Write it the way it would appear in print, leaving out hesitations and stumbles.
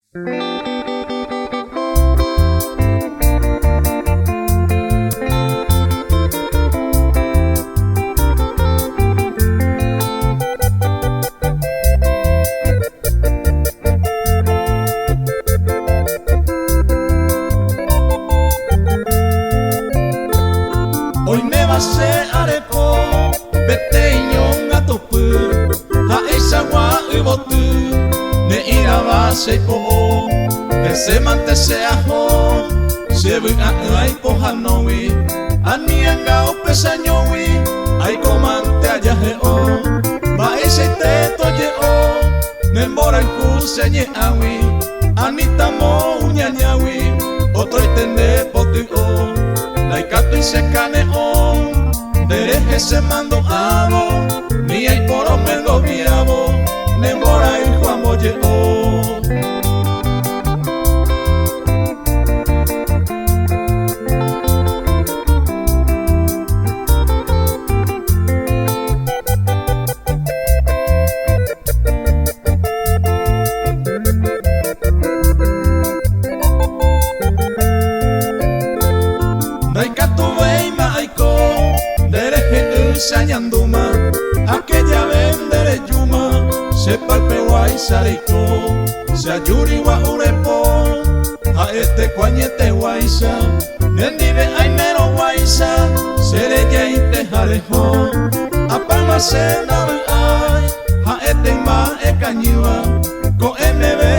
Oiméva che areko peteĩ ñongatupy ha'eichagua yvoty ne'ĩrava cheipo'o hesémante che aho che vy'a'ỹ aipohãnógui ani anga upe chañógui aikómante ajahe'o mba'eichaite toje'o ne mborayhu che ñe'ãgui anítamo uñañágui otroite nde poty'o ndaikatúi che kane'õ nde rehe che mandu'ávo ni aiporo myengoviávo ne mborayhu amboje'o. Ndaikatuvéima aiko nde rehe'ỹ che añandúma ake jave nde rejúma che palpeguáicha reiko che ajúri gua'u repo ha'ete ko añeteguáicha nendive aimerõguáicha che rejaite ha reho apáma che ndavy'ái ha'ete mba'e kañýva ko'ẽ meve.